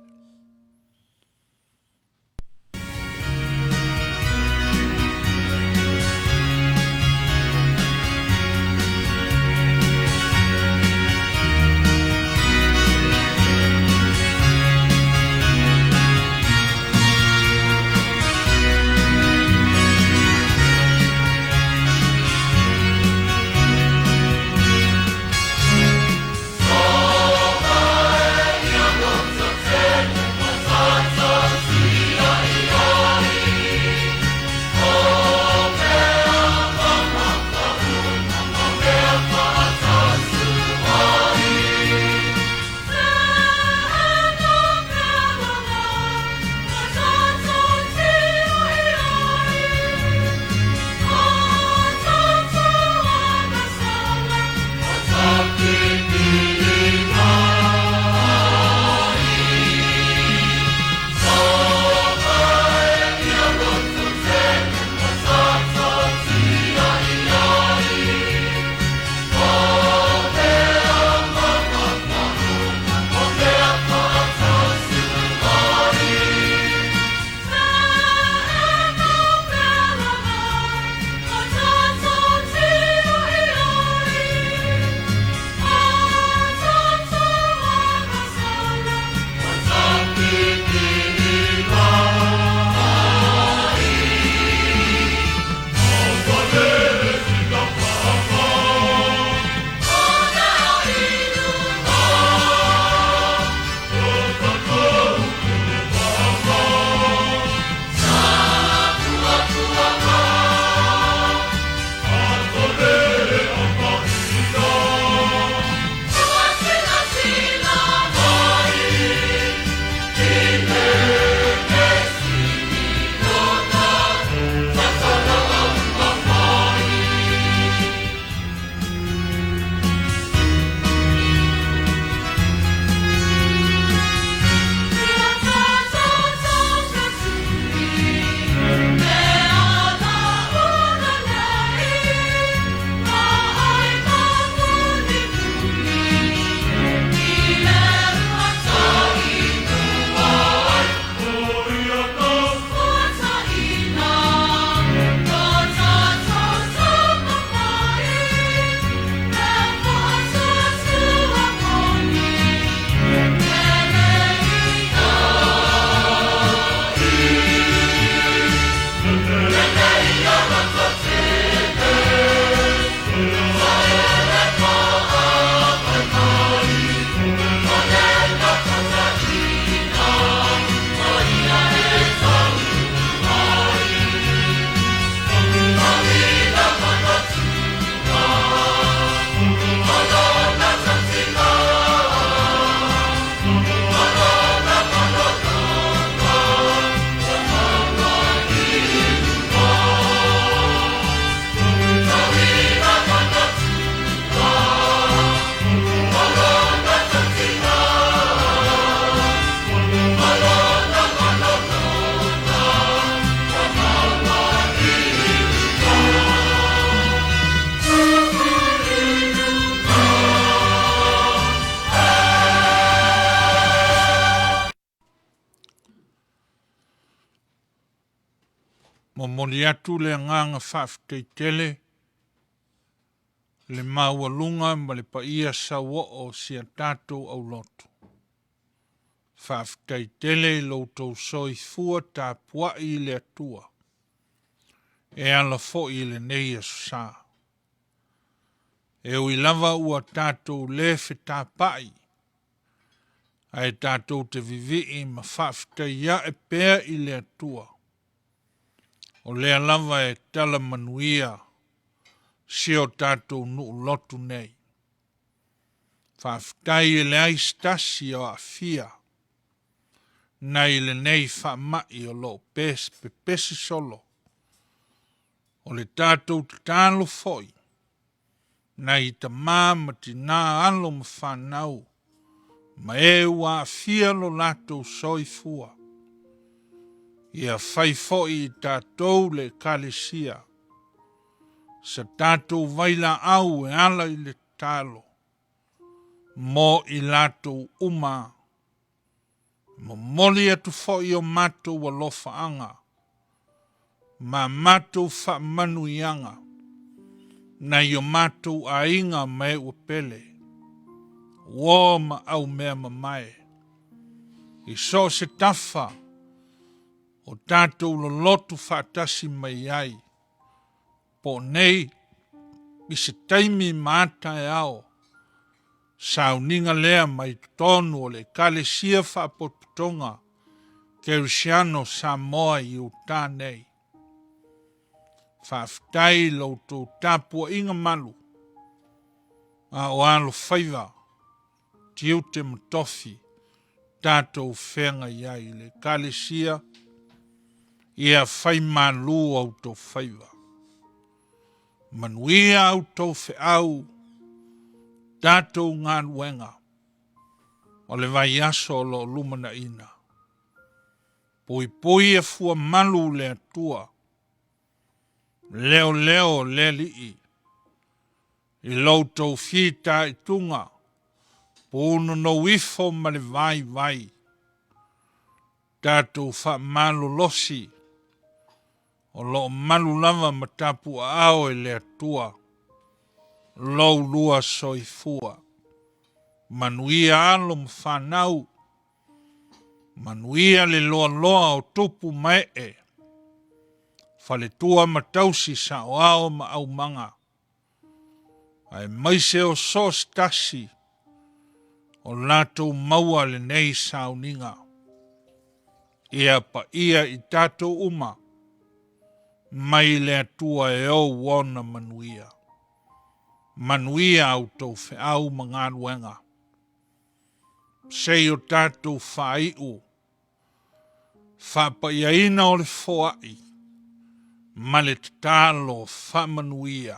Momoli atu le agaga faafetai tele le maualuga ma le paia sauoo o si a tatou aulotu. Faafetai tele i lo outou soifua tapuai i le Atua e ala foi i lenei aso sa. E ui lava ua tatou le fetapai, ae tatou te vivii ma faafetai ae pea i le Atua, o lea lava e tala manuia si o tatou nuu lotu nei. Faafetai e leai se tasi o aafia nai lenei faamai o lo o pepesi solo. O le tatou tatalo foi nai tama ma tina, alo ma fanau, ma e ua aafia lo latou soifua, ia fai foi i tatou le Ekalesia sa tatou vailaau e ala i le tatalo mo i latou uma. Momoli atu foi o matou alofaaga ma matou faamanuiaga nai o matou aiga ma e ua pele, uo ma aumea mamae, i so o se tafa o tatou lolotu faatasi mai ai, po o nei i se taimi ma taeao, sauniga lea mai totonu o le Ekalesia Faapotopotoga Kerisiano Samoa i Utah nei. Faafetai i lo outou tapuaiga malu a o alofaiva, tiute ma tofi tatou feagai ai i le Ekalesia, ia fai malu a outou faiva. Manuia a outou feau, tatou galuega o le vaiaso o lo o lumanaina. Puipui e fua malu le Atua, leoleo o le Alii, i lo outou fitaituga, punonou ifo ma le vaivai, tatou faamalolosi o lo o malu lava ma tapuaao e le Atua lou soifua. Manuia alo ma fanau, manuia le loaloa o tupu ma ee, faletua ma tausi saoao ma aumaga, aemaise o so o se tasi o latou maua lenei sauniga. Ia paia i tatou uma, mai le Atua e ou ona manuia. Manuia a outou feau ma galuega. Sei o tatou faaiu, faapaiaina o le foai, ma le tatalo faamanuia.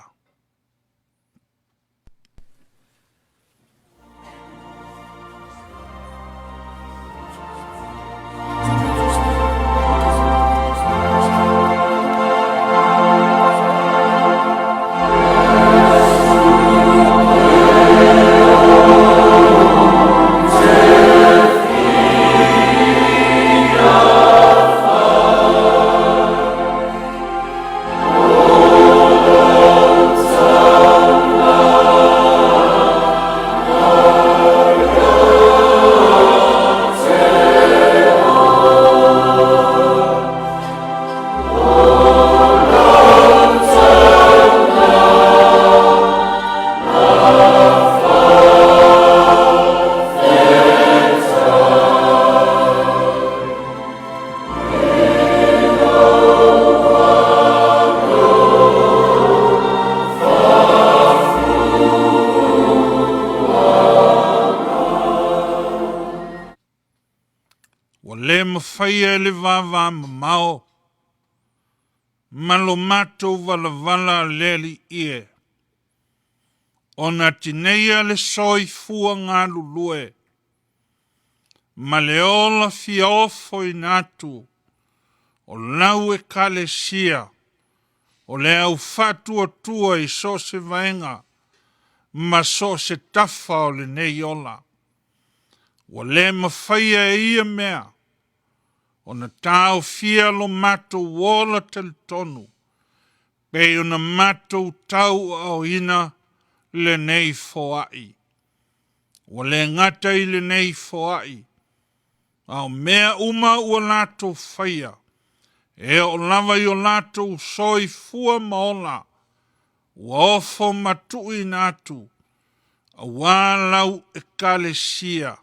Ua le mafaia e le vavamamao ma lo matou valavala le Alii e, ona tineia le soifua galulue ma le ola fia ofoina atu o lau Ekalesia o le au faatuatua i so o se vaega ma so o se tafa o lenei ola. Ua le mafaia e ia mea Ona taofia lo matou ola talitonu, pei ona matou tauaaoina lenei foai. Ua le gata i lenei foai, a o mea uma ua latou faia, e oo lava i o latou soifua ma ola, ua ofo ma tuuina atu, auā lau Ekalesia.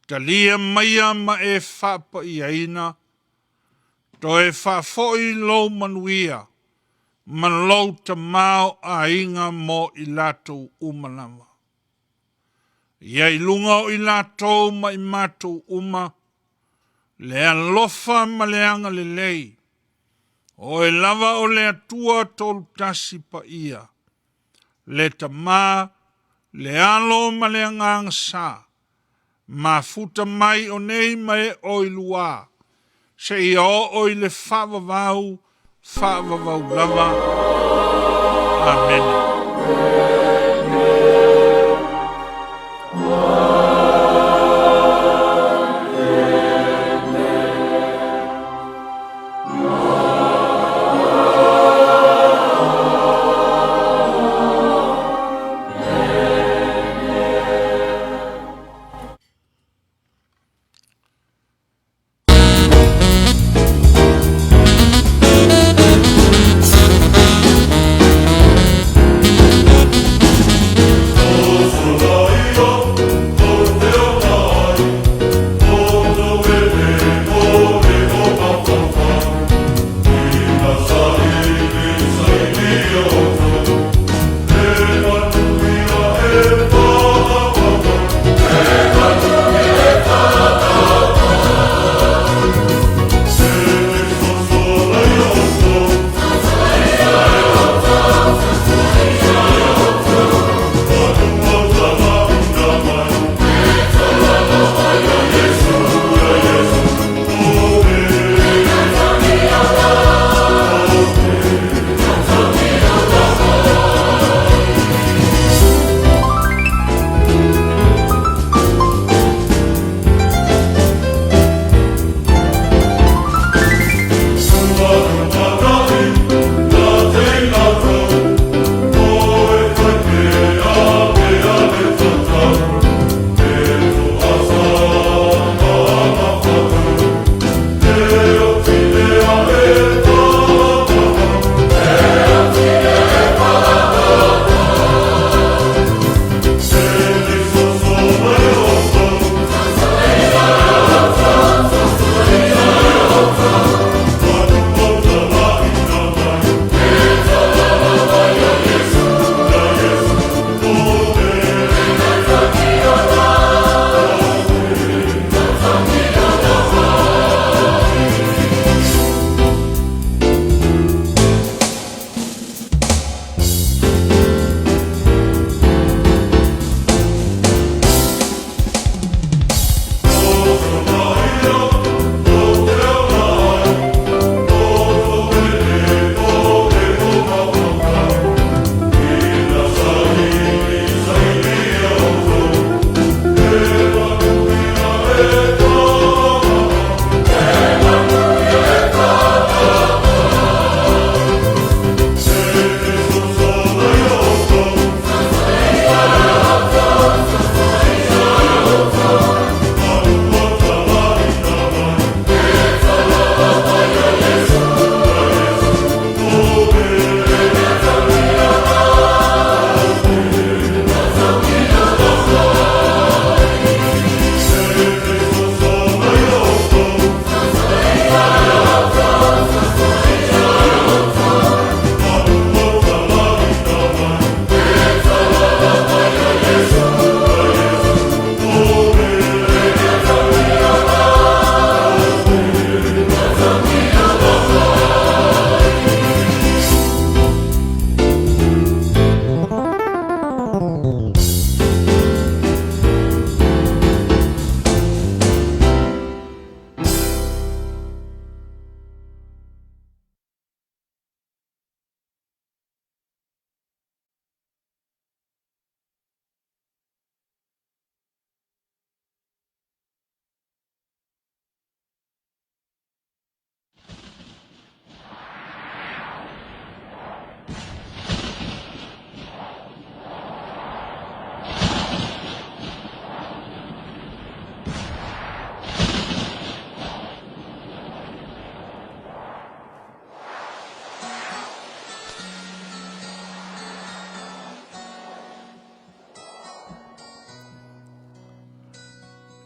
Talia maia ma e faapaiaina, toe faafoi lou manuia ma lou tamaoaiga mo i latou uma lava. Ia i luga o i latou ma i matou uma, le alofa ma le agalelei, o Oe lava o le Atua Tolutasi Paia, le Tama, le Alo ma le Agaga Sa, mafuta mai o nei ma e o i luā, seia oo i le faavavau, faavavau lava. Amene.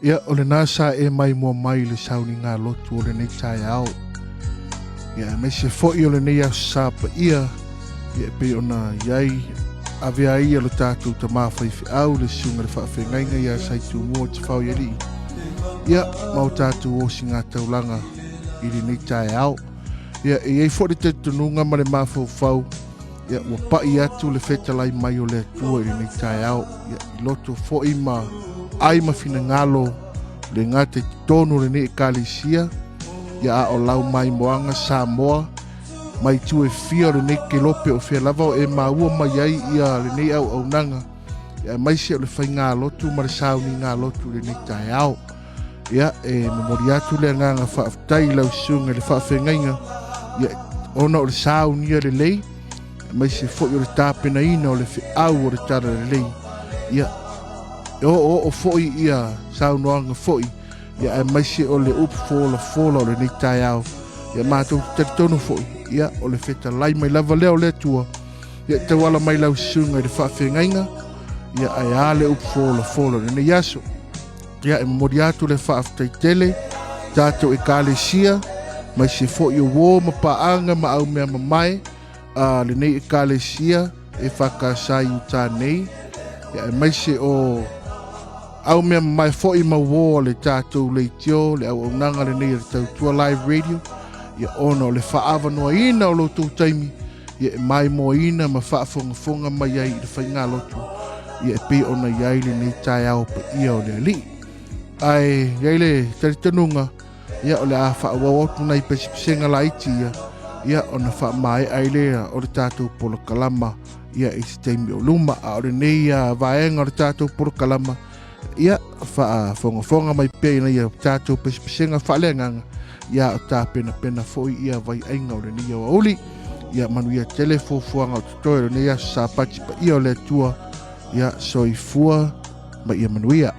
Ia, o lena sa e maimoa mai i le sauniga lotu o lenei taeao. Ia, aemaise foi o lenei Aso Sa paia, ia e pei ona i ai avea ai ia lo tatou tama faifeau le susuga i le faafeagaiga ia Saitumua Tafao i Alii, ia, ma o tatou osigataulaga i lenei taeao. Ia, e i ai foi le talitonuga ma le mafaufau, Ia, ua pai atu le fetalai mai o le Atua i lenei taeao, ia, i loto foi ma ai ma finagalo le gata i totonu o lenei ekalesia, ia a o lau maimoaga Samoa mai itu e fia o lenei kelope o fea lava o e maua mai ai ia lenei auaunaga, ia aemaise o le faigalotu ma le saunigalotu i lenei taeao. Ia, e momoli atu le agaga faafetai i lau susuga i le faafeagaiga, ia, ona o le saunia lelei, aemaise foi o le tapenaina o le feau o le Tala Lelei. Ia, e oooo foi ia saunoaga foi, ia, aemaise o le upu folafola o lenei taeao. Ia, matou te talitonu foi, ia, o le fetalai mai lava lea o le Atua, ia, e tauala mai lau susuga i le faafeagaiga, ia, ae a le upu folafola o lenei aso. Ia, e momoli atu le faafetai tele tatou ekalesia, maise foi o uo ma paaga ma au mea mamae a lenei ekalesia e whakasai uta nei. Ia, aemaise o au mea mamae foi ma uo a le tatou leitio, le auaunaga lenei a le Tautua Live Radio, ia ona o le faaavanoaina o lo outou taimi, ia e maimoaina ma faafogafoga mai ai i le faigalotu, ia e pei ona i ai lenei taeao paia o le Alii. Ae i ai le talitonuga, ia o le a faaauau atu nai pesepesega laiti ia, ia ona faamaea ai lea o le tatou polokalama ia i se taimi o luma. A o lenei vaega o le tatou polokalama, ia faafogafoga mai pea ina ia tatou pesepesega faaleagaga, ia o tapenapena foi ia vaiaiga o lenei aoauli. Ia manuia tele fuafuaga o totoe o lenei aso Sapati paia o le Atua. Ia soifua ma ia manuia.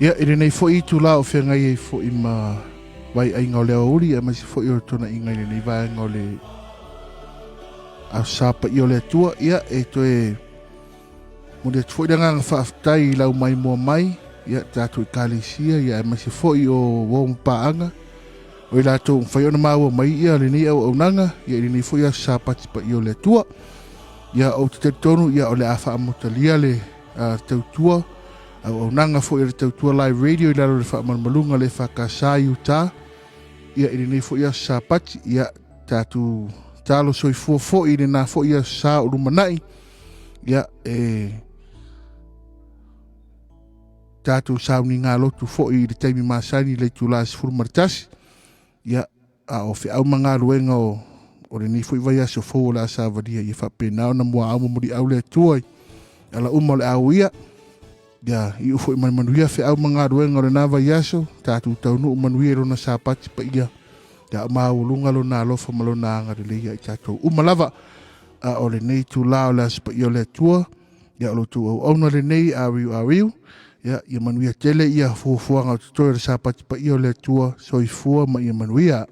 Ia, i lenei foi itulā o feagai ai foi ma vaiaiga o le aoauli, aemaise foi o le tonaiga i lenei vaega o le Aso Sa Paia o le Atua. Ia, e toe momoli atu foi le agaga faafetai i lau maimoa mai, ia, tatou Ekalesia, ia, aemaise foi o uo ma paaga, o i latou ua mafai ona maua mai ia lenei auaunaga, ia, i lenei foi Aso Sapati Paia o le Atua. Ia, ou te talitonu, ia, o le a faamotalia le tautua, auaunaga foi a le Tautua Live Radio i lalo o le faamalumaluga a le EFKS i Utah, ia, i lenei foi aso Sapati. Ia, tatou talo soifua foi i lena foi aso sa o lumanai. Ia, e tatou sauniga lotu foi i le taimi masani i le itula 11. Ia, a o feau ma galuega o, o lenei foi vaiaso fou o le a savalia, ia faapena ona muaau ma muliau le Atua i ala uma o le a uia. Ia iu foi ma le manuia feau ma galuega o lena vaiaso, tatou taunuu manuia i lona Sapati paia, ia maualuga lona alofa ma lona agalelei ia i tatou uma lava. A o lenei itula o le Aso Paia o le Atua, ia o lo outou auauna lenei, RU RU, ia, ia manuia tele ia fuafuaga o totoe o le Sapati paia o le Atua, soifua ma ia manuia.